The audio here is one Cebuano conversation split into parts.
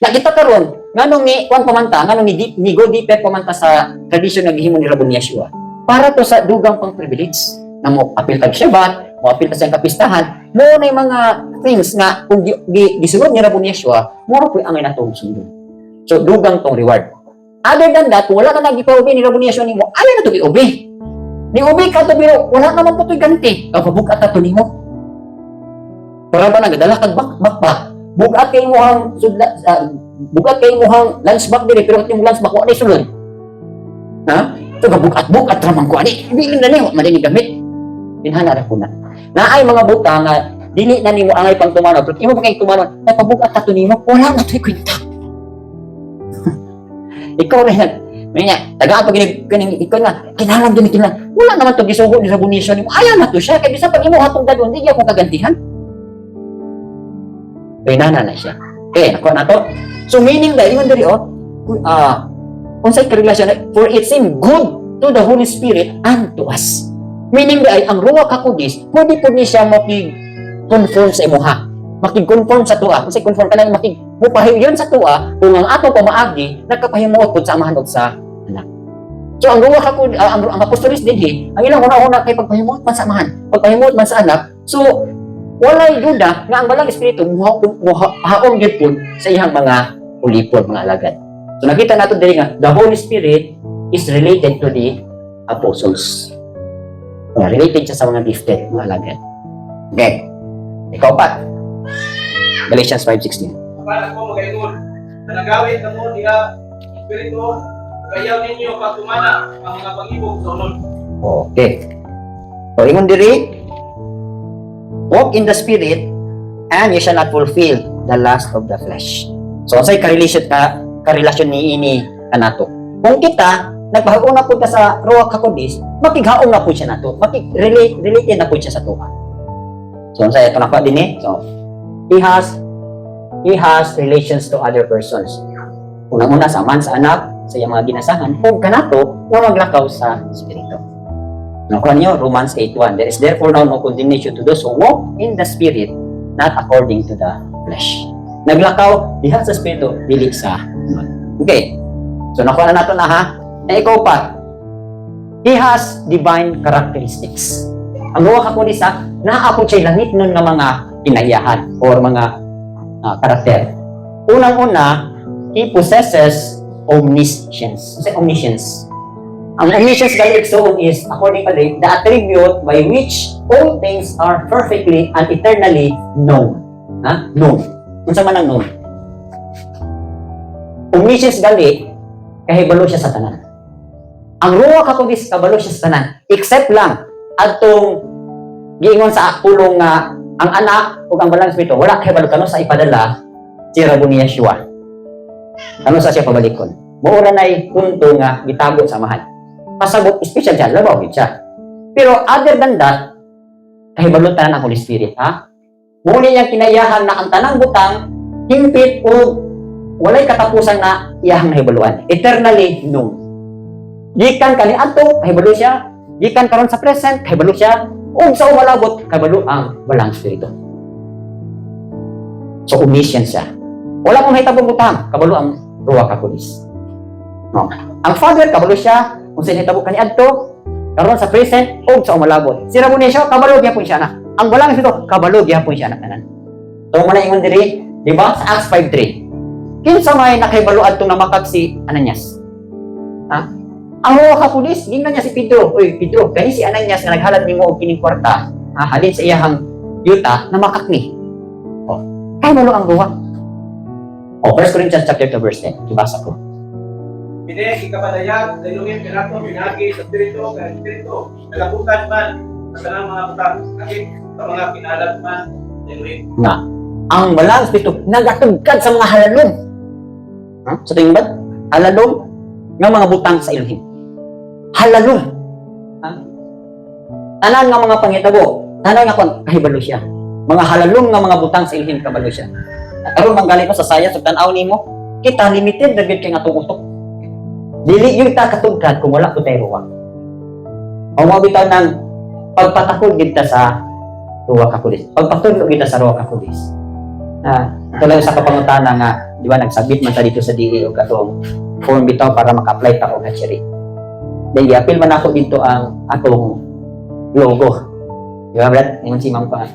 Nakita karon nganong ni kuan pamanta, nganong ni go deeper pamanta sa tradisyon nga gihimo ni Rabbi Yeshua. Para to sa dugang pang privilege na mo apil tag Shabbat, mo apil ta sa kapistahan, mo na yung mga things nga kung gisunod ni Rabbi Yeshua, mo ra po'y angay natong sundon. So dugang tong reward. Other than that, kung wala ka nagipa-obey ni Rabbi Yeshua nimo, ayaw na to i-obey. Ni-obey ka to pero wala naman po to'y ganti. Kapabugat na to nimo. Para ba nagadala kag backpack? Bugat kay mo ang sudla, bugat kay mo ang lunch bag diri pero imong lunch bag wa na sulod. Ha? So gabugat-bugat ra man ko ani. Bilin na ni wa man ni gamit. Inhana ra ko na. Naay mga butang nga dili na nimo angay pang tumanon pero imo pa kay tumanon, ay pabugat ta to nimo, wala na to'y kwenta. Ikaw rin nag May tagaan pag gini kaning ikaw nga kinahanglan gini kinahanglan. Wala naman to gisugo ni Rabunisyo nimo. Ayaw na to siya kay bisan pag imo hatong dadon, di gyud akong kagantihan. Kay nana na siya. Okay, nakuha na to. So meaning dahil ingon diri oh, unsay karelasyon, for it seem good to the Holy Spirit and to us. Meaning ay ang Ruach HaKodesh, pwede po ni siya makig-conform sa imuha. Makig-conform sa tuwa. Unsay conform ka lang makig mupahiyon sa tuwa kung ang ato pamaagi nagkapahimuot pud sa Amahan ug sa Anak. So ang Ruach HaKodesh, ang apostolis dinhi, ang ilang una-una kay pagpahimuot man sa Amahan, pagpahimuot man sa Anak. So walay duda nga ang Balang Espiritu muhaom gyud pud sa iyang mga ulipon, mga alagad. So nakita nato diri nga the Holy Spirit is related to the apostles. Related siya sa mga gifted, mga alagad. Okay. Ikaw pa. Galatians 5:16. Apan ako magaingon, nanagawit kamo diha Espiritu, ayaw ninyo pagtumana ang mga pangibog sa unod. Okay. So, ingon diri, "Walk in the Spirit, and you shall not fulfill the lust of the flesh." So, unsay karelasyon ni ini kanato? Kung kita nagpahauna po ta sa Ruach HaKodesh, makighaom na po siya nato. Makig-relate related na po siya sa tuwa. So, unsay ito nakuha din eh? So, he has relations to other persons. Unang-una sa Amahan, sa Anak, sa iyang mga ginasahan, ug kanato nga maglakaw sa Espiritu. Nakuha niyo, Romans 8:1. "There is therefore now no condemnation to those who walk in the Spirit, not according to the flesh." Naglakaw diha sa Espiritu, dili sa unod. Okay. So nakuha na nato na ha. Na ikaw pa, he has divine characteristics. Ang Ruach HaKodesh ha, naa po siya langit nun nga mga kinaiyahan or mga karakter. Unang-una, he possesses omniscience. Kasi omniscience. Ang omniscience gali, igsoon, is, according to the attribute by which all things are perfectly and eternally known. Ha? Known. Unsa man ang known? Omniscience gali, kahibalo siya sa tanan. Ang Ruach HaKodesh, kabalo siya sa tanan. Except lang, adtong giingon sa pulong nga ang Anak ug ang Balang Espiritu wala kahibalo kano sa ipadala si Rabuni Yeshua. Kano sa siya pabalikon. Mao ra nay punto nga gitago sa Amahan. Pasabot special siya, labaw gid siya. Pero other than that, kahibalo tanan ang Holy Spirit, ha? Mao ni iyang kinaiyahan na ang tanang butang hingpit o walay katapusan na iyahang nahibaluan. Eternally known. Gikan kani adto, kahibalo siya. Gikan karon sa present, kahibalo siya. Ug sa umalabot, kahibalo ang Balang Espiritu. So, omniscient siya. Wala mong mahitabong butang, kabalo ang Ruach HaKodesh. No. Ang Father, kabalo siya kung sa nahitabo kani adto, karon sa present, ug sa umalabot. Si Rabuni siya, kabalo gyapon siya na. Ang Balang Espiritu, kabalo gyapon siya na tanan. So, mao na ingon diri, di ba? Sa Acts 5:3. Kinsa may nakahibalo adtong namakak si Ananias? Ha? Ang Ruach HaKodesh, gingnan niya si Pedro. "Uy, Pedro, kani si Ananias nga naghalad nimo og kining kwarta, ha, halin sa iyahang yuta, namakak ni." Oh, kahibalo ang Ruach. Oh, 1 Corinthians chapter 2 verse 10. Ibasa ko. Kini ikapadayag sa Elohim kanato pinaagi sa Espiritu, kay ang Espiritu nagatukad man sa tanang mga butang, lakip sa mga kinalatman sa Elohim. Nga ang Balang Espiritu nagatugkad sa mga halalom. Ha? Sa tingin ba? Halalom nga mga butang sa Elohim. Halalom. Ha? Tanan nga mga panghitabo, tanan nga kon kahibalo siya. Mga halalom nga mga butang sa Elohim, kabalo siya. Karon manggaling ko sa science ug tan-aw nimo, kita limited ra gyud kay nga atong utok. Dili gyud ta katugkad kung wala pud tay ruwak. Mao bitaw nang pagpatakod gid ta sa Ruach HaKodesh. Pagpatudlo kita sa Ruach HaKodesh. Ah, ito lang sa kapangutana nga Di ba nagsubmit man ta dito sa DA og katong form bitaw para maka-apply ta og hatchery. Then gi-appeal man ako dito ang atong logo. Di ba, Brad? Ingon si Ma'am pa.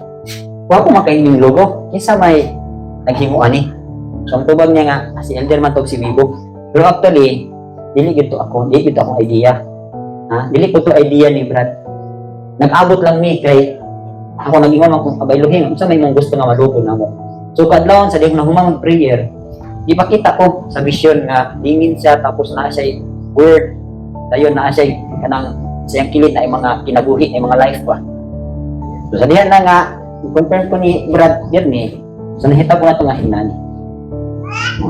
Wa ko makain yung logo. Kinsa may naghimo ani? So ang tubag niya nga, ah, si Elder man tog si Bibo. Pero actually, dili gyud to ako, dili gyud to akong idea. Ha? Dili ko to idea ni Brad. Nag-abot lang mi kay ako nag-ingon man kung kabayluhin, unsa may mong gusto nga malugo namo. So kadlawon sa di ko na humang prayer, ipakita ko sa vision nga dingin siya, tapos naa siya word, dayon naa siya kanang siyang kilid na mga kinabuhi, ay mga life ba. So sa diha na nga confirm ko ni Brad Yermi, so nahitabo na ito nga hinani.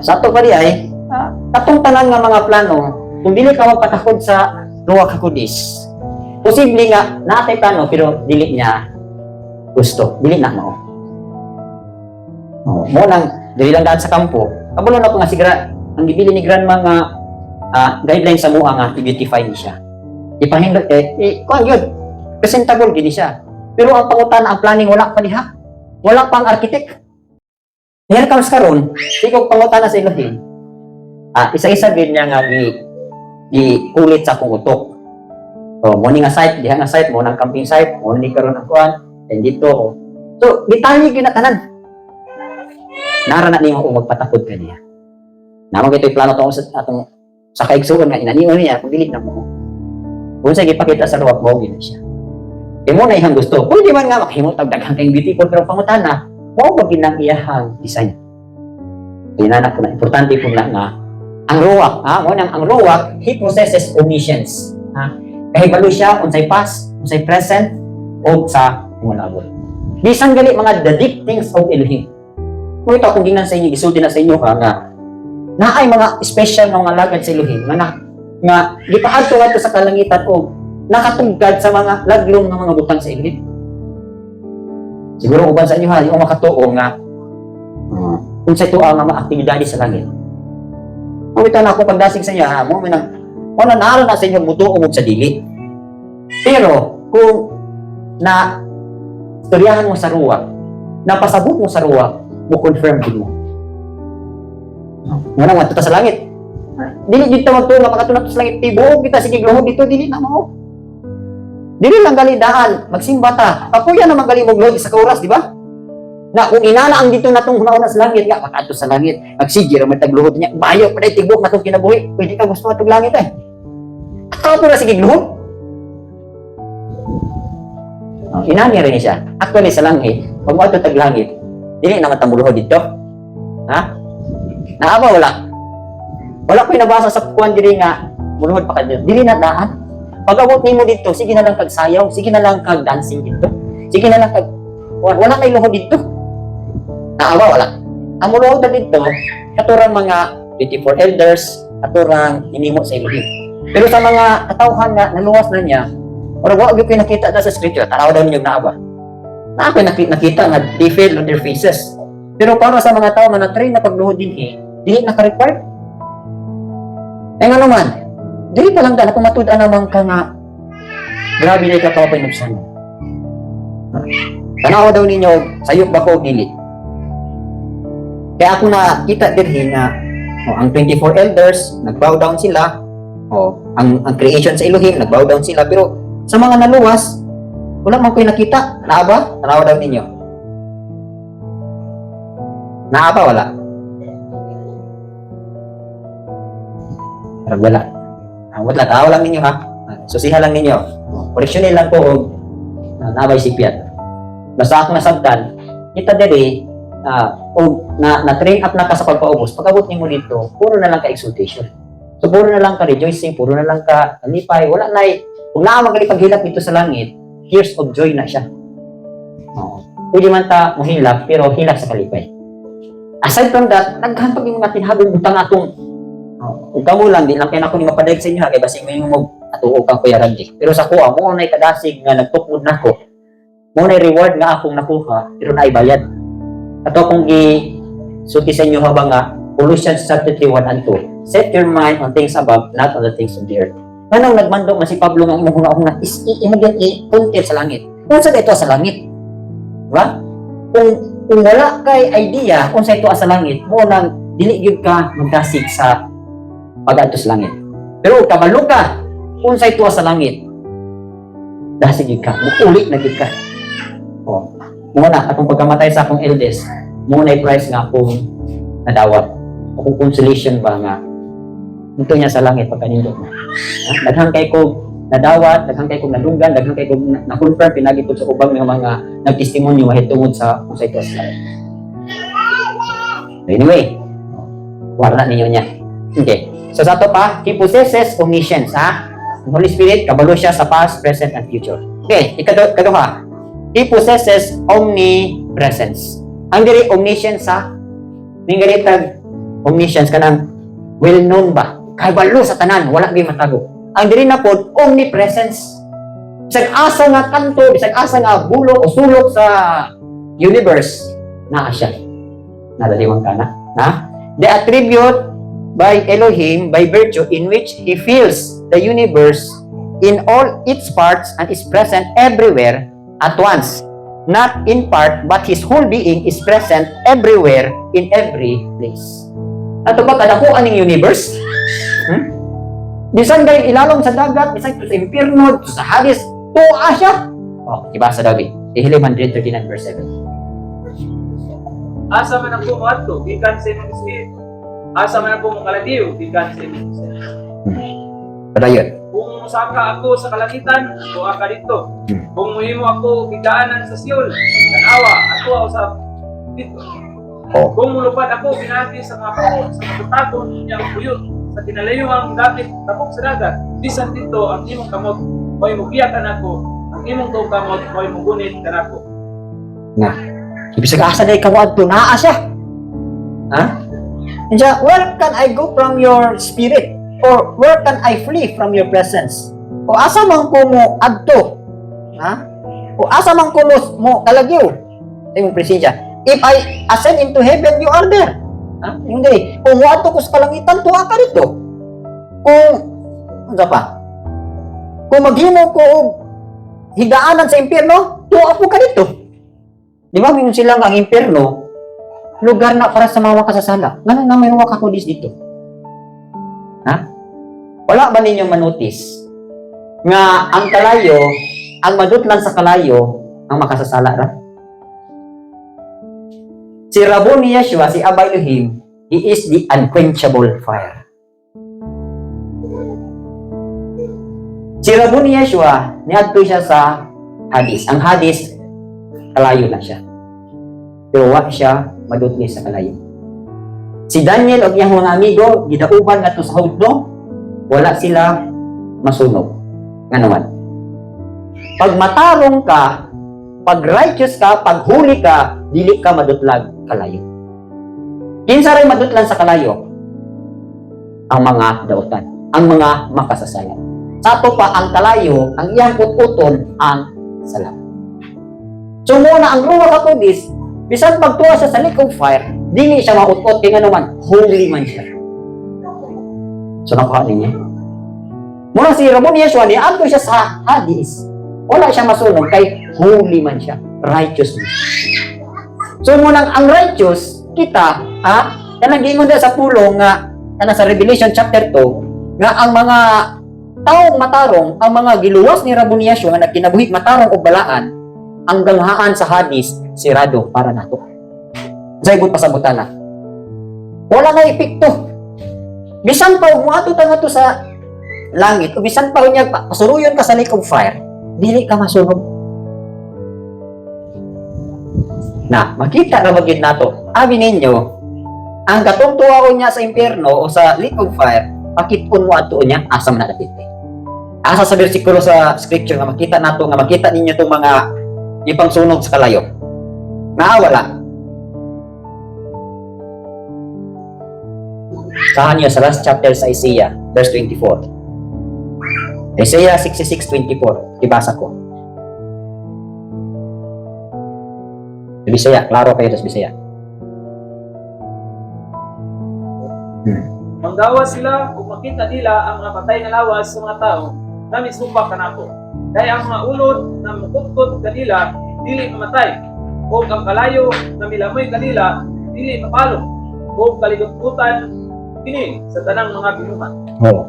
Sa ato pa di ay katong tanan nga mga plano, kung dili ka magpatakod sa Ruach HaKodesh, posible nga naatay plano pero dili niya gusto, dili na mao. Oh, mo nang dili lang daan sa kampo. Kabalo na ko nga sigara ang gibili ni grandma nga guideline sa mua nga i-beautify ni siya. Ipahindot eh kuan yun. Presentable gini siya. Pero ang pangutana, ang planning wala pa diha. Wala pa ang architect. Here comes karon, di ko pangutana sa Elohim. Isa-isa gid niya nga gi gi kulit sa akong utok. So, mo ni nga site, diha nga site, mo nang camping site, mo ni karon ang kuan, and dito. Oh. So, detalye gyud na tanan. Nara na nimo kung magpatakod ka niya. Namo kay plano to sa atong sa kaigsuon nga inanion niya kung dili na mo. Kung sa gipakita sa ruwak mo gid siya. Imo na iyang gusto. Pwede man nga makahimo tag daghang kayong beautiful, pero pangutana, mao ba ginang iyahang design? Kaya na ko na importante po na nga ang ruwak, ha, mo nang ang ruwak, he possesses omniscience. Ha? Kahibalo siya unsay past, unsay present, o sa mulabot. Bisan gali mga the deep things of Elohim. Kung ito akong gingnan sa inyo, gisulti na sa inyo ka nga naay mga special nga mga lagad sa Elohim nga na, nga gipaadto ngadto sa kalangitan o nakatugkad sa mga laglong nga mga butang sa Elohim. Siguro uban sa inyo ha, yung makatuo nga kung sa ito ang mga aktibidades sa langit. Kung ito na ako pagdasig sa inyo ha, mo nang wala naara na sa inyo mutuo mo sa dili. Pero kung na istoryahan mo sa ruwa, napasabot mo sa ruwa, mo confirm din mo. Nga nang ta sa langit. Dili dito magtuo nga pagkato sa langit, tibuok kita sige gluhod dito, dili na mao. Dili lang gali daan, magsimba ta. Kapuya naman gali mo gluhod isa ka oras, di ba? Na kung inana ang dito natong hunauna sa langit nga pagkadto sa langit, magsige ra man tagluhod niya. Bayo pa day tibuok natong kinabuhi. Pwede ka gusto atong langit eh. Kapo na sige gluhod. Oh, inani rin siya. Actually sa langit, pag mo tag langit, dili naman tamuluhod dito. Ha? Naa ba wala? Wala ko nabasa sa kuan diri nga muluhod pa ka dito. Dili na daan. Pag abot nimo dito, sige na lang kag sayaw, sige na lang kag dancing dito. Sige na lang kag wala kay luhod dito. Naa ba wala? Ang muluhod na dito, katurang mga 24 elders, katurang hinimo sa Elohim. Pero sa mga katawhan nga naluwas na niya, murag wa gyud ko'y nakita na sa scripture, tanaw daw ninyo naa ba? Na ako nakita nga they fell on their faces. Pero para sa mga tao nga na-train na pagluhod din eh, dili na ka-required. Eh nga naman, dili pa lang dala kung matud-an naman ka nga grabe na ikaw painubsan. Tanaw daw ninyo, sayop ba ko o dili? Kaya ako nakita dirhi nga oh, ang 24 elders, nag-bow down sila. Oh, ang creation sa Elohim, nag-bow down sila. Pero sa mga naluwas, wala man ko'y nakita. Naa ba? Tanaw daw ninyo. Naa ba? Wala. Parang wala. Ah, wala. Tao lang ninyo ha. Ah, susiha lang ninyo. Koreksyonin lang ko og nabay sipiat. Basta ako nasabtan, kita diri og na train up na ka sa pagpaubos. Pag-abot nimo dito, puro na lang ka exaltation. So puro na lang ka rejoicing, puro na lang ka alipay, wala na kung naa man gali paghilak dito sa langit, tears of joy na siya. Oo. Pwede man ta mohilak, pero hilak sa kalipay. Aside from that, daghan pag yung mga tinagong butang atong. Oh, ug kamo lang, di lang kay nako ni mapadayag sa inyo ha, kay basig mo yung mo atuo kang Kuya Randy. Pero sa kuha, mo nay kadasig nga nagtukod nako. Mo nay reward nga akong nakuha, pero naibayad. Ato akong gi sulti sa inyo habang nga Colossians chapter 3, 1 and 2. Set your mind on things above, not on the things of the earth. Nganong nagmando man si Pablo nga imong huna-huna is imo gyud i-puntir sa langit. Unsa ito sa langit? Diba? Kung wala kay idea unsa ito sa langit, mo nang Dili gyud ka magdasig sa pag-adto sa langit. Pero kung kabalo ka unsay tuwa sa langit, dasig gyud ka, muuli na gyud ka. Oh. Mao na akong pagkamatay sa akong eldest, mao na prize nga akong nadawat. Akong consolation ba nga dito niya sa langit pagkanindot na. Ha? Daghan kay ko nadawat, daghan kay kong nadunggan, daghan kay kong na-confirm pinagi pud sa ubang mga nagtestimonyo mahitungod sa kung sa ito sa langit. Anyway, wala ninyo niya. Okay. So sa ato pa, he possesses omniscience, ha? Ang Holy Spirit, kabalo siya sa past, present, and future. Okay, ikaduha. He possesses omnipresence. Ang diri omniscience sa ning tag omniscience kanang well known ba? Kabalo sa tanan, wala gyud matago. Ang diri na pod omnipresence. Bisag asa nga kanto, bisag asa nga bulo o sulok sa universe, naa siya. Nadaliwang ka na. Na? The attribute by Elohim by virtue in which he fills the universe in all its parts and is present everywhere at once. Not in part, but his whole being is present everywhere in every place. Ato ba kadakuan ning universe? Hmm? Bisan gay ilalom sa dagat, bisan to sa impierno, to sa Hades, tuwa siya. Oh, ibasa David. Tehillim 139 verse 7. Asa man ako moadto gikan sa imong espiritu? Asa man ako mokaladiw gikan sa imong presensya? Padayon. Kung musaka ako sa kalangitan, tuwa ka didto. Kung muhimo ako higdaanan sa Sheol, tanawa, ato usab didto. Oh. Kung mulupad ako pinaagi sa mga pako, sa makatagon niyang buyot, sa kinalayuang dapit tabok sa dagat, bisan didto ang imong kamot mo'y mugiya kanako, ang imong tuong kamot mo'y mugunit kanako. Na. Bisag asa day ka moadto, naa siya. Ha? Siya, "Where can I go from your spirit? Or where can I flee from your presence?" O asa man ko mo adto? Ha? O asa man ko mo kalagyo? Sa imong presensya. If I ascend into heaven, you are there. Ha? Yung diri, kung moadto ko sa kalangitan, tuwa ka didto. Kung ano pa? Kung maghimo ko og higdaanan sa impyerno, tuwa po ka didto. Di ba, mingon sila nga ang impyerno, lugar na para sa mga makasasala. Ngano na may wakakudis didto? Ha? Wala ba ninyong manotice nga ang kalayo, ang madutlan sa kalayo, ang makasasala ra? Si Raboni Yeshua, si Abba Elohim, he is the unquenchable fire. Si Raboni Yeshua, niadto siya sa Hades. Ang Hades, kalayo na siya. Pero wa siya madutli sa kalayo. Si Daniel ug iyang mga amigo gidauban ngadto sa hudno, wala sila masunog. Nga naman. Pag matarong ka, pag righteous ka, pag holy ka, dili ka madutlag kalayo. Kinsa ray madutlan sa kalayo? Ang mga dautan, ang mga makasasala. Sa ato pa ang kalayo, ang iyang ut-uton ang sala. So muna ang Ruach HaKodesh, bisan pagtuwa siya sa lake of fire, dili siya maut-ut kay ngano man, holy man siya. So nakuha ninyo. Muna si Rabon Yeshua ni adto siya sa Hades. Wala siya masunog kay holy man siya, righteous man. So munang ang righteous kita, ha, kanang giingon sa pulong nga kana sa Revelation chapter 2 nga ang mga taong matarong, ang mga giluwas ni Rabon Yeshua nga nagkinabuhi matarong og balaan, ang ganghaan sa Hades sirado para nato. Sa ibot pasabutan na. Wala na epekto. Bisan pa og moadto ta ngadto sa langit, o bisan pa unya pasuruyon ka sa lake of fire, dili ka masunog. Na, makita ra magyud nato. Abi ninyo, ang katong tuwa niya sa impyerno o sa lake of fire, pakit-on mo adto niya, asa man na dapit. Asa sa bersikulo sa scripture nga makita nato, nga makita ninyo tong mga ipangsunog sa kalayo? Nga wala. Saan niyo sa last chapter sa Isaiah, verse 24. Isaiah 66:24. Ibasa ko. Sa Bisaya, klaro kayo sa Bisaya. Manggawa sila ug makita nila ang mga patay nga lawas sa mga tao na misupak kanako. Kay ang mga ulod na mukutkot kanila dili mamatay, ug ang kalayo na milamoy kanila dili mapalo. Ug kaligot-gutan kini sa tanang mga binuhat. Oo.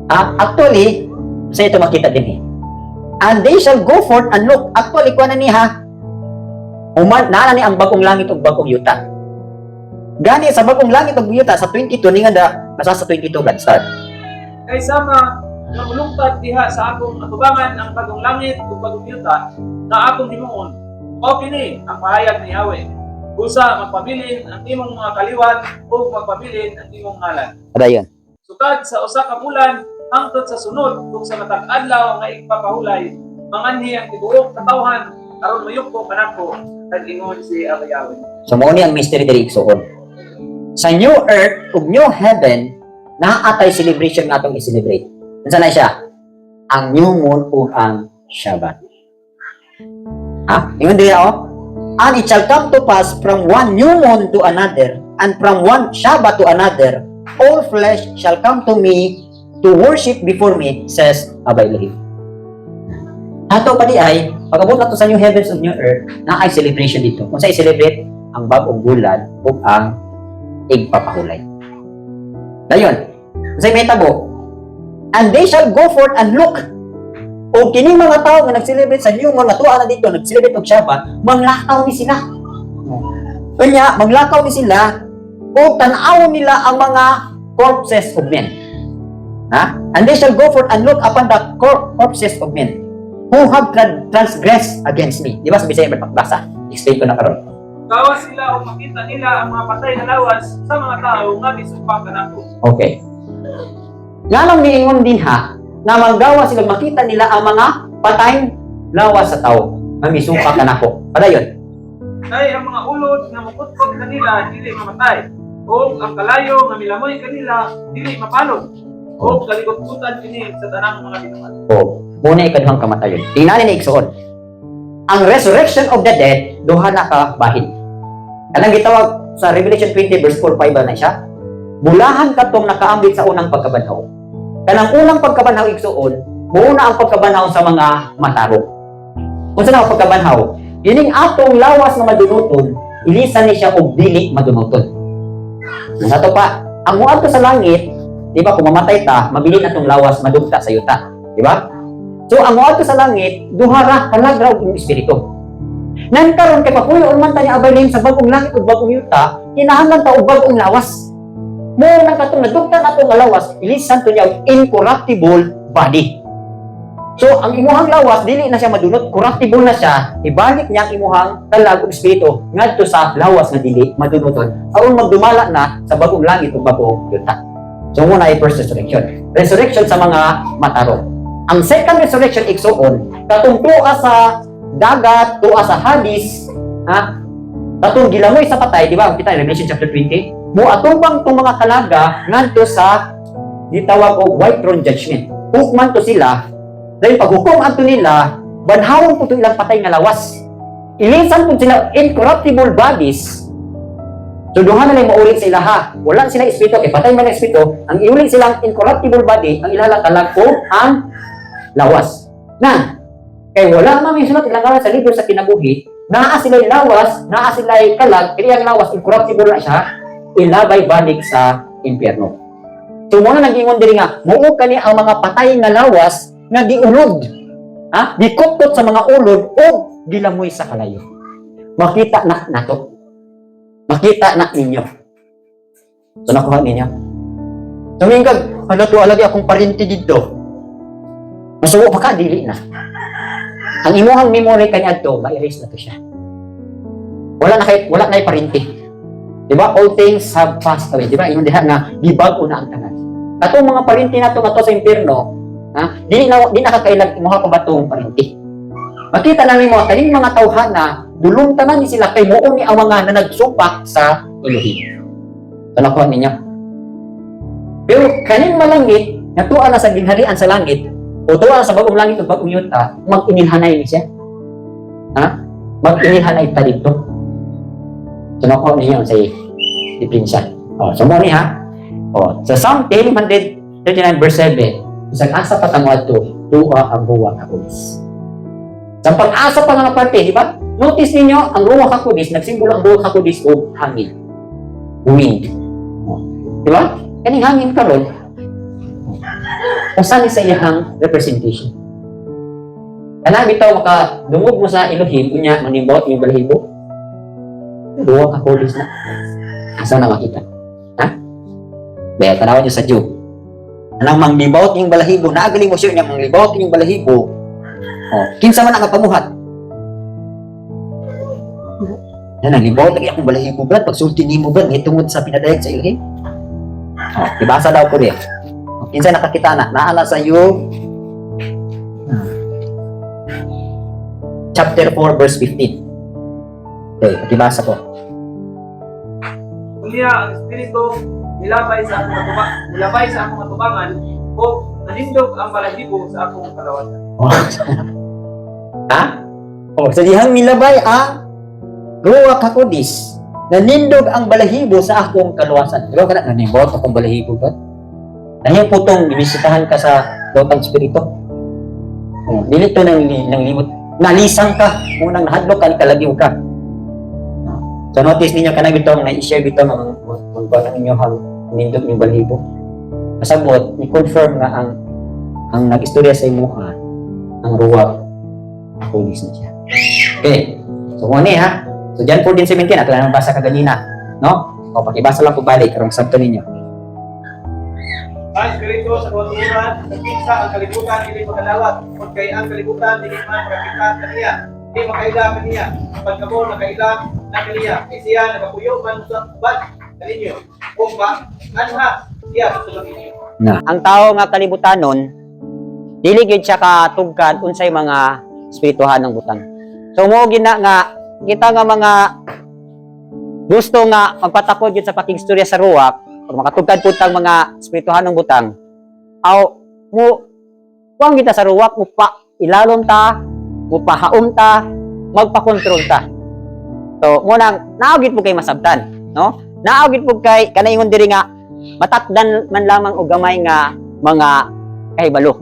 Ah, actually, sa ito makita din eh. And they shall go forth and look. Actually, kuha na niya. Human, naa ni ang bagong langit ug bagong yuta. Gani sa bagong langit ug yuta sa 22 ni nga da, nasa sa 22 God start. Kay sama nga mulungtad diha sa akong atubangan ang bagong langit ug bagong yuta na akong himuon, mao kini ang pahayag ni Yahweh. Busa magpabilin ang imong mga kaliwat ug magpabilin ang imong ngalan. Adayon. Sukad sa usa ka bulan hangtod sa sunod ug sa matag adlaw nga igpapahulay, manganhi ang tibuok katawhan aron moyuko kanako, nag-ingon si Abba Yahweh. So mao ni ang mystery diri, igsuon. Sa new earth ug new heaven, naa tay celebration nga atong i-celebrate. Unsa na siya? Ang new moon ug ang Shabbat. Ha? Ingon diri oh. And it shall come to pass from one new moon to another, and from one Shabbat to another, all flesh shall come to me to worship before me, says Abba Elohim. Ato pa di ay, pag-abot nato sa new heavens ug new earth, naay celebration dito. Kung sa i-celebrate, ang bagong bulan ug ang igpapahulay. Dayon, sa may tabo, and they shall go forth and look. O kining mga tao nga nag-celebrate sa new moon, natuwa na dito, nag-celebrate og Shabbat, manglakaw ni sila. Kanya, manglakaw ni sila, o tan-awon nila ang mga corpses of men. Ha? And they shall go forth and look upon the corpses of men who have transgressed against me. Di ba sa Bisaya pagbasa? Explain ko na karon. Gawas sila ug makita nila ang mga patay na lawas sa mga tao nga misupak kanako. Okay. Nganong niingon din ha, na manggawa sila makita nila ang mga patay lawas sa tao nga misuka kanako. Padayon. Kay ang mga ulod nga mukutkot kanila dili mamatay, ug ang kalayo nga milamoy kanila dili mapalog. Ug kaligot-gutan kini sa tanang mga binuhat. O, muna ikaduhang kamatayon. Tingnan ni, igsuon. Ang resurrection of the dead, duha na ka bahin. Kanang gitawag sa Revelation 20 verse 4 5 ba na siya? Bulahan katong nakaambit sa unang pagkabanhaw. Kanang unang pagkabanhaw, igsuon, muna ang pagkabanhaw sa mga matarong. Unsa na ang pagkabanhaw? Ining atong lawas nga madunuton, ilisan ni siya og dili madunuton. Sa to pa, ang muadto sa langit, di ba, kung mamatay ta, mabilin atong lawas madugta sa yuta, di ba? So ang muadto sa langit, duha ra, kalag ra ug espiritu. Nan karon kay papuyo man ta ni Abba Elohim sa bagong langit ug bagong yuta, kinahanglan ta og bagong lawas. Mo nang katong nadugta nato nga lawas, ilisan to niya og incorruptible body. So ang imuhang lawas dili na siya madunot, corruptible na siya, ibalik niya ang imuhang kalag ug espiritu ngadto sa lawas nga dili madunuton aron magdumala na sa bagong langit ug bagong yuta. So muna ay first resurrection. Resurrection sa mga matarong. Ang second resurrection, igsuon, katong tuwa sa dagat, tuwa sa Hades, ha? Katong gilangoy sa patay, di ba? Kita Revelation chapter 20, mo atubang tong mga kalaga ngadto sa gitawag og white throne judgment. Hukman to sila, dahil pag hukom adto nila, banhawon po to ilang patay nga lawas. Ilisan po sila incorruptible bodies. So duha na lang mauli sa ilaha. Wala sila espiritu, kay patay man ang espiritu, ang iuli silang incorruptible body, ang ilaha kalag o ang lawas. Na, kay wala man may sulat ilang ngalan sa libro sa kinabuhi, naa sila lawas, naa sila kalag, kaya ang lawas incorruptible na siya, ilabay balik sa impyerno. So mo na nag-ingon diri nga, muo kani ang mga patay nga lawas nga giulod. Ha? Gikutkot sa mga ulod o gilangoy sa kalayo. Makita na nato. Makita na ninyo. So nakuha ninyo. Tumingkag, hala to, alagi akong parinti dito. Masuko pa ka, dili na. Ang imuhang memory kaniadto, ma-erase na to siya. Wala na kay parinti. Di ba? All things have passed away. Di ba? Ingon diha nga gibag-o na ang tanan. Katong mga parinti nato nga to sa impierno, ha? Di na kakailag imuha pa ba tong parinti? Makita na nimo kaning mga tawhana, dulong tanan ni sila kay muo ni ang mga na nagsupak sa Elohim. So nakuha ninyo. Pero kaning malangit, nga tuwa na sa gingharian sa langit, o tuwa na sa bagong langit o bagong yuta, mag-inilhanay ni siya. Ha? Mag-inilhanay ta dito. So nakuha ninyo sa diferensya. O, so mo ni ha. O, sa Psalm 139 verse 7, bisag asa pa ta moadto, tuwa ang Ruach HaKodesh. Sa pag-asa pa nga parte, di ba? Notice ninyo, ang Ruach HaKodesh, nagsimbolo ang Ruach HaKodesh og hangin. Wind. Oh. Di ba? Kaning hangin karon, usa ni sa iyahang representation. Kana bitaw maka dungog mo sa Elohim, unya manibot yung balahibo. Ruach HaKodesh na. Asa na makita? Ha? Dahil tanawan niyo sa Job. Anang manglibot yung balahibo, naagaling mo siya niya manglibot yung balahibo. Oh, kinsa man ang kapamuhat? Yan ang libot lagi akong balahibo, brad. Pagsulti nimo, brad, tungod sa pinadayag sa Elohim. Oh, ibasa daw ko rin. Oh, kinsa nakakita na? Naa na sa Job chapter 4 verse 15. Okay, pakibasa ko. Unya ang espiritu milabay sa akong atubangan o nanindog ang balahibo sa akong kalawasan. Oh. Ha? Oh, sa dihang milabay ang Ruach HaKodesh, nanindog ang balahibo sa akong kaluwasan. Di ba kana nanibot akong balahibo ba? Nahiya po tong gibisitahan ka sa lotang espiritu. Oh, dili to nang limot. Nalisang ka, unang nahadlok ka, kalagiw ka. Oh. So notice ninyo kanang bitong na-share bitong ang mga ng inyong nindog yung balahibo. Pasabot, ni-confirm nga ang nag-istorya sa imuha ang Ruach HaKodesh na siya. Okay. So, kung ano eh, ha? So, John 14:17, ato na basa kaganina. No? O, pakibasa lang po balik, karong sabto ninyo. Ang espiritu sa katuoran, sa kinsa ang kalibutan dili makadawat, kung kay ang kalibutan dili man makakita kaniya, di makaila kaniya, apan kamo nakaila na kaniya, kay siya nagapuyo man sa uban kaninyo, ug ma anha siya sa sulod ninyo. Na. Ang tao nga kalibutanon, dili gyud siya katugkad unsay mga espirituhan ng butang. So mo gina nga kita nga mga gusto nga magpatakod gyud sa pakigstorya sa ruwak, pag makatugkad pud tang mga espirituhan ng butang, aw mo kuang kita sa ruwak, mo pa ilalom ta, mo pahaom ta, magpakontrol ta. So mo nang naagit po kay masabtan, no? Naagit po kay kanay ingon diri nga matakdan man lamang og gamay nga mga kahibalo.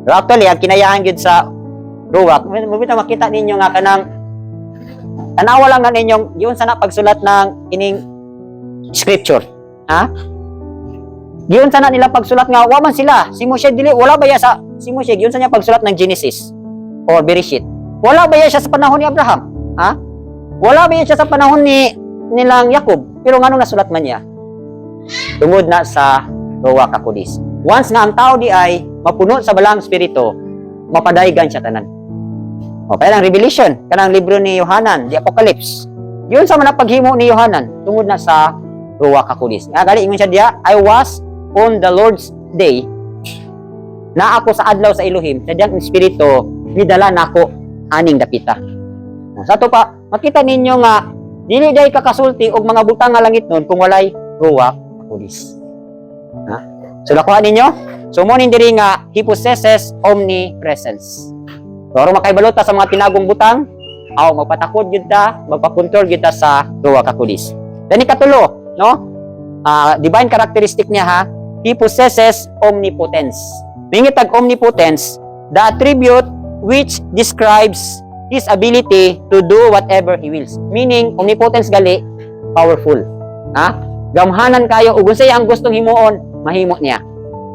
Pero actually, ang kinayaan gyud sa ruwak, mo bitaw makita ninyo nga kanang tanawa lang na ninyong giunsa na pagsulat ng ining scripture. Ha? Giunsa na nila pagsulat nga wa man sila. Si Moshe dili wala ba ya sa si Moshe giunsa niya pagsulat ng Genesis or Bereshit. Wala ba ya siya sa panahon ni Abraham? Ha? Wala ba ya siya sa panahon ni nilang Jacob? Pero ngano nasulat man niya? Tungod na sa Ruach HaKodesh. Once nga ang tao di ay mapuno sa balang espiritu, mapadaygan siya tanan. O, kaya lang Revelation, kanang libro ni Yohanan, the Apocalypse. Yun sa mga paghimo ni Yohanan, tungod na sa Ruach HaKodesh. Nga gali ingon siya diya, "I was on the Lord's day," na ako sa adlaw sa Elohim, sa diyang espiritu, midala nako aning dapita. O, sa ato pa, makita ninyo nga, dili day kakasulti og mga butang nga langit nun kung walay Ruach HaKodesh. Ha? So nakuha ninyo? So mo ning diri nga he possesses omnipresence. So aron makaibalo ta sa mga tinagong butang, aw magpatakod gyud ta, magpakontrol gyud ta sa Ruach HaKodesh. Then ikatulo, no? Divine characteristic niya ha, he possesses omnipotence. Mingit tag omnipotence, the attribute which describes his ability to do whatever he wills. Meaning, omnipotence gali, powerful. Ha? Gamhanan kayo ug unsay ang gustong himuon, mahimo niya.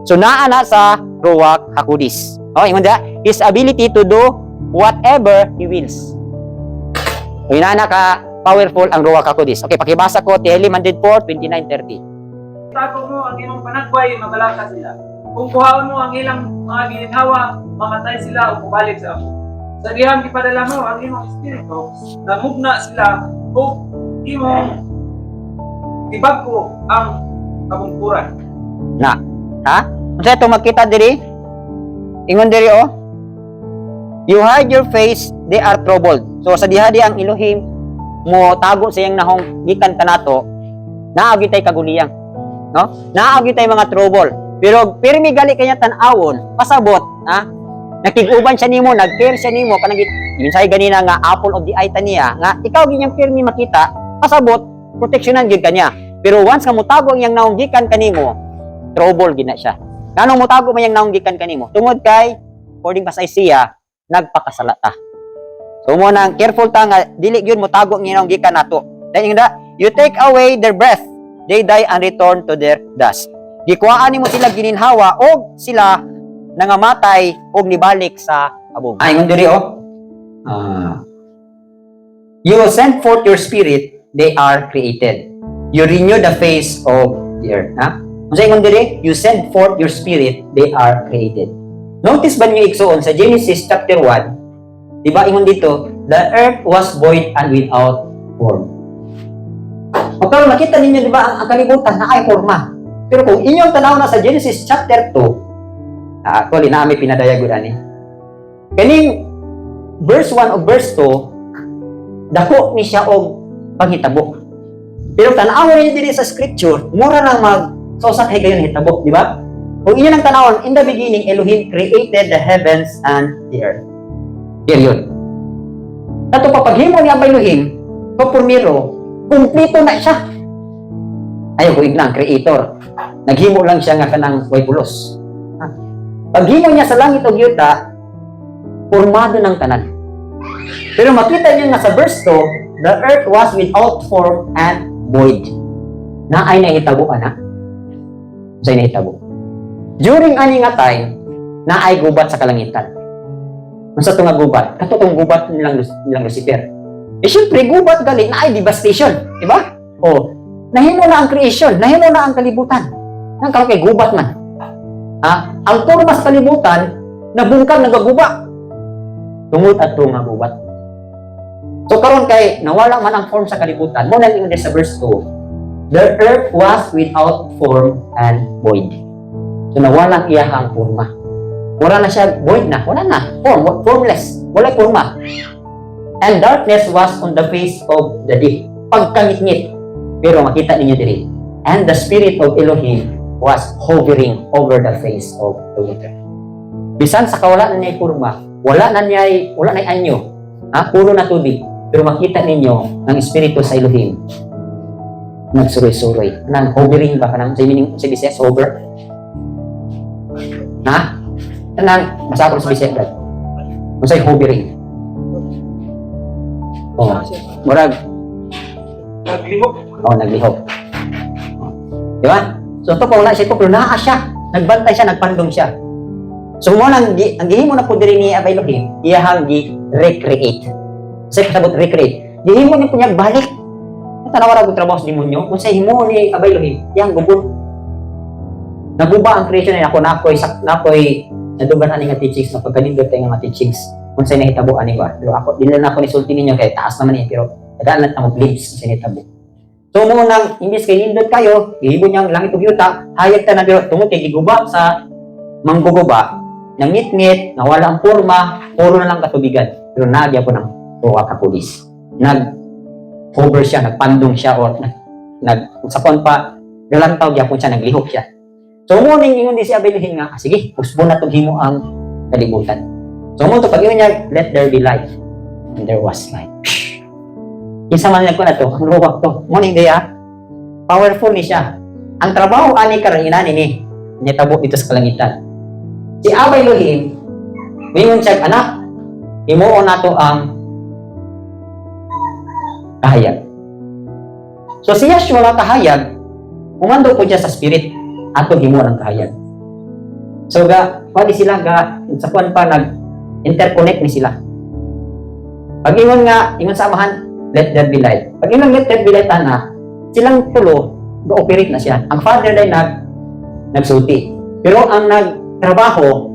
So naa na sa Ruach HaKodesh. Oh, ingon diha, his ability to do whatever he wills. So inana ka powerful ang Ruach HaKodesh. Okay, pakibasa ko Tehillim 104, 29, 30. Tago mo ang imong panagway, mabalaka sila. Kung kuhaon mo ang ilang mga gininhawa, mamatay sila o mubalik sa ako. Sa dihang gipadala mo ang imong espiritu, namugna sila ug imong gibag-o ang kabungkuran. Na. Ha? Unsa ito makita diri? Ingon diri oh. "You hide your face, they are troubled." So sa diha di ang Elohim mo tago sa iyang nahong gikan kanato, naa gyud tay kaguliyang. No? Naa gyud tay mga trouble. Pero pirmi gali kanya tan-awon, pasabot, ha? Nakig-uban siya nimo, nag-care siya nimo kanang yun say ganina nga apple of the eye ta niya nga ikaw ginyang pirmi makita, pasabot proteksyonan gyud kanya. Pero once nga motago ang iyang naong gikan kanimo, trouble gina siya. Nganong motago man iyang naong gikan kanimo? Tungod kay according pa sa Isaiah, nagpakasala ta. So mo nang careful ta nga dili gyud motago ang iyang gikan nato. Dahil nga, "You take away their breath." They die and return to their dust. Gikuhaan nimo sila gininhawa og sila nangamatay og nibalik sa abong. Ay, ingon diri oh. You send forth your spirit, they are created. You renew the face of the earth. Ha? Unsa ingon diri? You send forth your spirit, they are created. Notice ba niyo, igsuon, sa Genesis chapter 1, di ba ingon dito, the earth was void and without form. O pero nakita ninyo, di ba, ang kalibutan na ay forma. Pero kung inyong tanaw na sa Genesis chapter 2, actually, naa mi pinadayag ani. Kaning verse 1 o verse 2, dako ni siya og panghitabo. Pero tan-awon ninyo diri sa scripture, mura lang mag sa usa ka higayon hitabo, di ba? Kung inyo nang tanawon, in the beginning, Elohim created the heavens and the earth. Period. Kato pa paghimo ni Abba Elohim, purmiro, kumpleto na siya. Ayaw ko ang creator. Naghimo lang siya nga kanang way pulos. Ha? Paghimo niya sa langit ug yuta, pormado ng tanan. Pero makita niyo nga sa verse 2, the earth was without form and void. Naay nahitabo ana. Unsay nahitabo? During ani nga time, naay gubat sa kalangitan. Unsa to nga gubat? Kato tong gubat nilang Lucifer. Eh syempre, gubat gali, naay devastation, di ba? O, nahimo na ang creation, nahimo na ang kalibutan. Nang karon kay gubat man. Ha? Ang porma sa kalibutan, nabungkag, nagaguba. Tungod adto nga gubat. So karon kay nawala man ang form sa kalibutan, mo nang ingon sa verse 2, the earth was without form and void. So nawala ang iyahang forma. Wala na siya, void na, wala na, form, formless, wala forma. And darkness was on the face of the deep. Pagkangitngit. Pero makita ninyo diri, and the spirit of Elohim was hovering over the face of the water. Bisan sa kawala na niya forma, wala na anyo, ha? Puro na tubig. Pero makita ninyo ng espiritu sa Elohim nagsuroy-suroy. Nang hovering ba kanang sa meaning sa Bisaya, hover? Ha? Kanang basa ko sa Bisaya, Brad. Unsay hovering? Oh, murag Naglihok. Oh, naglihok. Di ba? So ito pa wala siya ko, pero naa siya. Nagbantay siya, nagpandong siya. So mo nang ang gihimo na po diri ni Abba Elohim, iyahang gi recreate. Sa pasabot recreate. Gihimo ni po niya balik. Tanawa ra trabaho sa demonyo. Kung sa himo ni Abba Elohim, iyang gubon. Naguba ang creation niya ako nakoy nadugan ani nga teachings na pagkanindot kay nga mga teachings kung sa nahitabo ani ba. Pero ako dili na ako nisulti ninyo kay taas naman eh, pero dadaan lang mo glimpse sa nahitabo. So mo nang imbis kay nindot kayo, gihimo niyang langit ug yuta, hayag ta na, pero tungod kay giguba sa mangguguba, nangitngit, nawala ang porma, puro na lang katubigan. Pero nagya po ng Ruach HaKodesh. Nag hover siya, nagpandong siya or nag sa kon pa galantaw gyapon siya, naglihok siya. So mo ning ingon di si Abba Elohim nga, "Ah, sige, usbon na tong himo ang kalibutan." So mo to pag ingon niya, "Let there be light." And there was light. Kinsa man ko na to, ang ruwak to. Mo ning diya, powerful ni siya. Ang trabaho ani karon inani ni nitabo dito sa kalangitan. Si Abba Elohim, mingon siya, "Anak, himuon nato ang kahayag." So si Yeshua nga kahayag, umando po siya sa spirit ato himuon ang kahayag. So ga, pwede sila ga sa kuan pa nag interconnect ni sila. Pag ingon nga, ingon sa amahan, "Let there be light." Pag ingon "Let there be light" ana, silang tulo ga-operate na siya. Ang Father day nagsulti. Pero ang nagtrabaho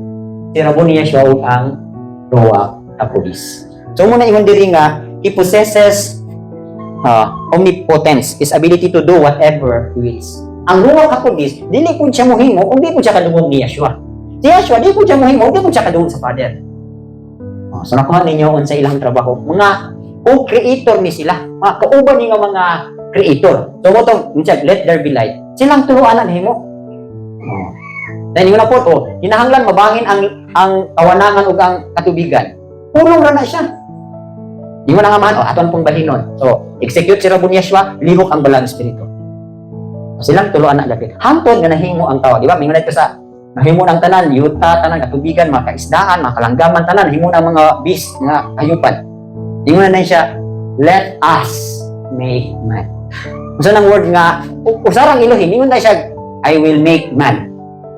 si Raboni Yeshua ug ang Ruach HaKodesh. So muna ingon diri nga he possesses omnipotence, his ability to do whatever he wills. Ang Ruach HaKodesh, dili pud siya mohimo kung di pud siya kadungog ni Yeshua. Si Yeshua, di pud siya mohimo, di pud siya kadungog sa Father. Oh, so nakuha ninyo unsa ilang trabaho. Mga co-creator ni sila. Mga kauban ni nga mga creator. So mo tong minsan, "Let there be light." Silang tulo ana nahimo. Oh. Dahil na po to, kinahanglan mabangin ang kawanangan ug ang katubigan. Pulong ra na siya. Di mo na nga man, oh, aton pong balinon. So, execute si Rabon Yeshua, lihok ang balang espiritu. So, silang tulo anak dapit. Hangtod nga nahimo ang tawo, di ba? Mingon ito sa nahimo ng tanan, yuta, tanan, katubigan, mga kaisdaan, mga kalanggaman, tanan, nahimo ng mga beast, mga hayupan. Ingon na siya, "Let us make man." Unsa nang word nga usarang Elohim, ingon na siya, "I will make man."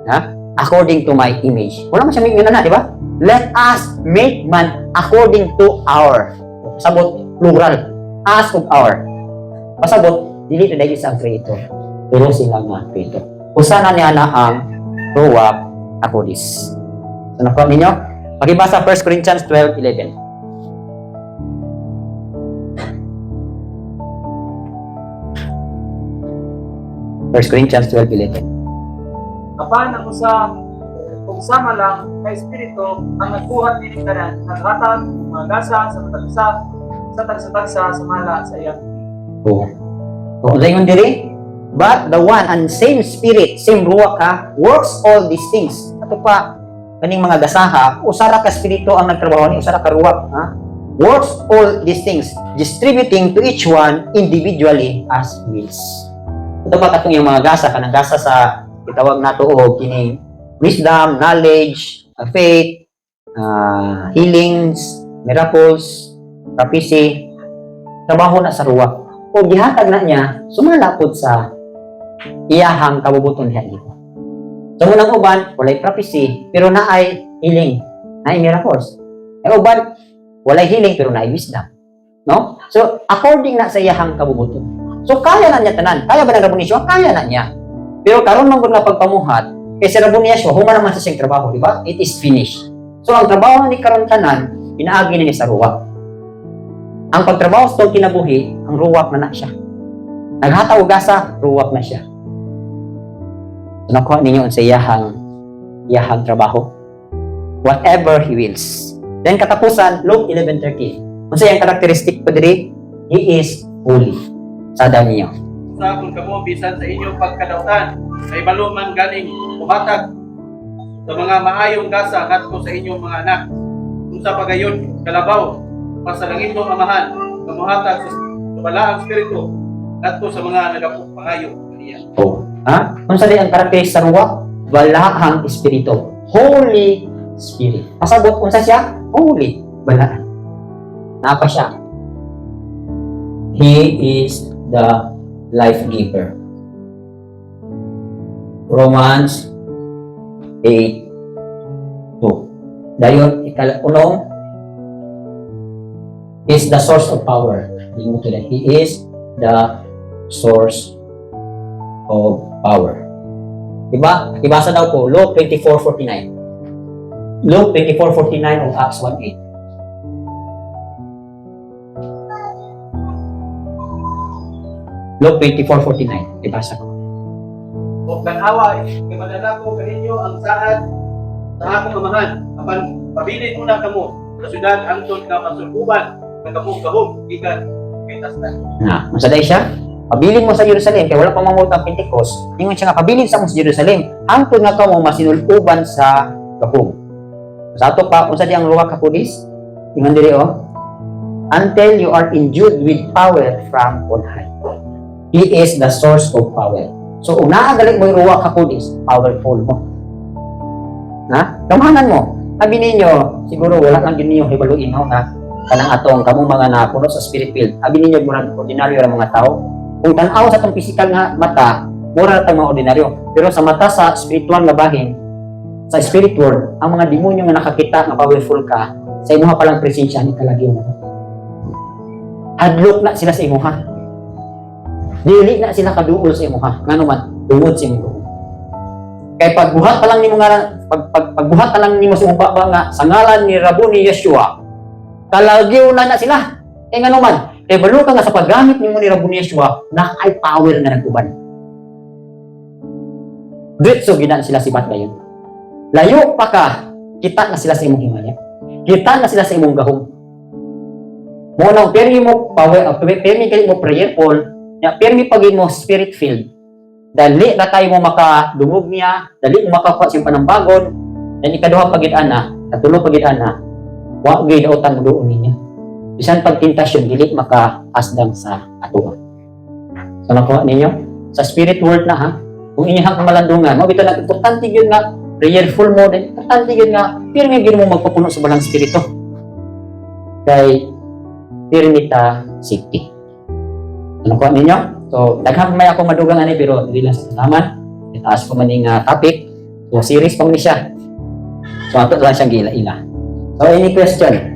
Ha? "According to my image." Wala man siya may na, di ba? "Let us make man according to our." Pasabot, plural. Us ug our. Pasabot, dili na dahil sa ang creator. Pero sila nga creator. Usa na niya na ang Ruach HaKodesh. So nakuha ninyo? Pakibasa 1 Corinthians 12:11. 1 Corinthians 12:11. Apan ang usa ug sama lang ka espiritu ang nagbuhat nining tanan, naghatag og mga gasa sa matag usa sa tagsa-tagsa sumala sa iyang Oo. So, ingon diri, but the one and same Spirit, same Ruach ha, works all these things. Ato pa, kaning mga gasaha, usara ka espiritu ang nagtrabaho ni, usara ka Ruach ha? Works all these things, distributing to each one individually as he wills. Ato pa katong yung mga gasa, kanang gasa sa itawag nato og kining wisdom, knowledge, faith, healings, miracles, prophecy, trabaho na sa Ruach o gihatag na niya sumala pod sa iyahang kabubuton diha dito. So munang uban walay prophecy pero naay healing, naay miracles. Ay uban walay healing pero naay wisdom. No? So according na sa iyahang kabubuton. So kaya na niya tanan. Kaya ba ng Raboni Yeshua? Kaya na niya. Pero karon man gud nga pagpamuhat kay si Raboni Yeshua human naman sa siyang trabaho, di ba? It is finished. So ang trabaho ni karon tanan inaagi na niya sa Ruach. Ang pagtrabaho sa itong kinabuhi, ang Ruach na na siya. Naghatag og gasa, Ruach na siya. So, nakuha ninyo sa iyahang trabaho. Whatever he wills. Then katapusan, Luke 11:30. Unsa iyang characteristic po diri? He is holy. Sada ninyo. Sa kung kamo bisan sa inyong pagkadawtan kay balo man ganing muhatag sa mga maayong gasa ngadto sa inyong mga anak, unsa pa gayud kalabaw pa sa langitnong Amahan nga mohatag sa Balaang Espiritu ngadto sa mga nagapangayo kaniya? Oh. Ha? Unsa di ang characteristic sa Ruach? Balaang Espiritu. Holy Spirit. Pasabot unsa siya? Holy. Balaan. Napa siya. He is the life giver. Romans 8:2. Dayon, ikalunong is the source of power. Ingon to that he is the source of power. Diba? Ibasa daw po, Luke 24:49. Luke 24:49 o Acts 1:8. Luke 24:49. Ibasa ko. O tan-awa, kay madala ko kaninyo ang saad sa akong Amahan, apan pabilin muna kamo sa syudad hangtod nga masul-uban na kamo gahom gikan kataas-taasan. Na, masaday siya. Pabilin mo sa Jerusalem kay wala pa mamot ang Pentecost. Ingon siya nga pabilin sa mo sa Jerusalem hangtod nga kamo masinul-uban sa gahom. Sa ato pa, unsa di ang Ruach HaKodesh? Ingon diri oh. Until you are endued with power from on high. He is the source of power. So, kung naa gali mo yung Ruach HaKodesh, powerful mo. Na? Gamhanan mo. Sabi ninyo, siguro wala lang din ninyo hibaluin ho ha. Kanang atong kamong mga napuno sa spirit field. Abi ninyo murag ordinaryo ra mga tao. Kung tan-aw sa atong physical nga mata, mura ra tang mga ordinaryo. Pero sa mata sa spiritual nga bahin, sa spirit world, ang mga demonyo nga nakakita nga powerful ka, sa imuha palang presensya ni kalagyo na. Hadlok na sila sa imuha. Dili na sila kaduol sa imuha. Ngano man, tungod sa imong duol. Kay pagbuhat pa lang nimo nga pagbuhat pa lang nimo sa imong baba nga sa ngalan ni Rabuni Yeshua, kalagyo na na sila. Eh ngano man, kay balo ka nga sa paggamit nimo ni Rabuni Yeshua, na ay power nga nag-uban. Diretso gina sila sibat dayon. Layo pa ka, kita na sila sa imong himaya. Kita na sila sa imong gahom. Mo nang permi mo power, permi kay mo prayerful, nya permi pagin mo spirit filled. Dali na tayo mo makadungog niya, dali mo makakuha sa iyong panambagon, dan ikaduha pagid ana, katulo pagid ana, wa gyud dautan mo doon ninyo. Bisan pag tentasyon dili makaasdang sa atoa. So nakuha ninyo sa spirit world na ha. Kung inyong kamalandungan, mo bitaw nag importante gyud nga prayerful mo, then importante gyud nga pirmi gyud mo magpapuno sa Balang Espiritu. Kay pirmi ta safety. Ano nakuha ninyo? So, daghan pa may ako madugang ani, pero dili lang sa taman. Itaas ko man ning topic. So, series pa man ni siya. So, ato lang siyang giila-ila. So, any question?